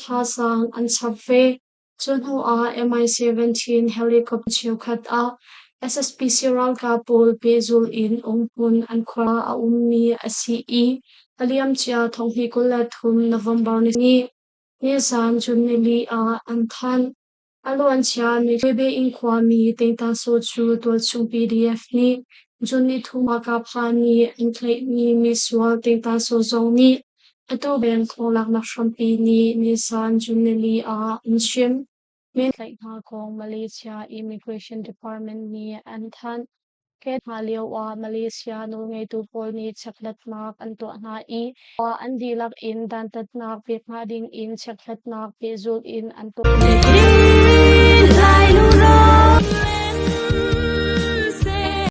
thazaang an chap ve. Cu hnu ah Mi-17 helicopter cheukhat ah SSPC ralkap pawl pehzulh in umhmun an khuar ah a ummi a si i a liamcia thonghnih 23 November ni nizan June nili ah an thanh. A luancia Bein khuami Tengtaso cu tualchung PDF nih June nithum ralkap hna nih an tlaihmi misual Tengtaso zong nih atu bank thonglaknak hrampi nih nizan June nili ah an chim. Min tlaih hna kong Malaysia Immigration Department nih an thanh. Ke hna lio ah Malaysia nawlngeitu pawl nih chekhlatnak an tuah hna i an dihlak in dantatnak pek hna ding in chekhlatnak pehzulh in an tuah.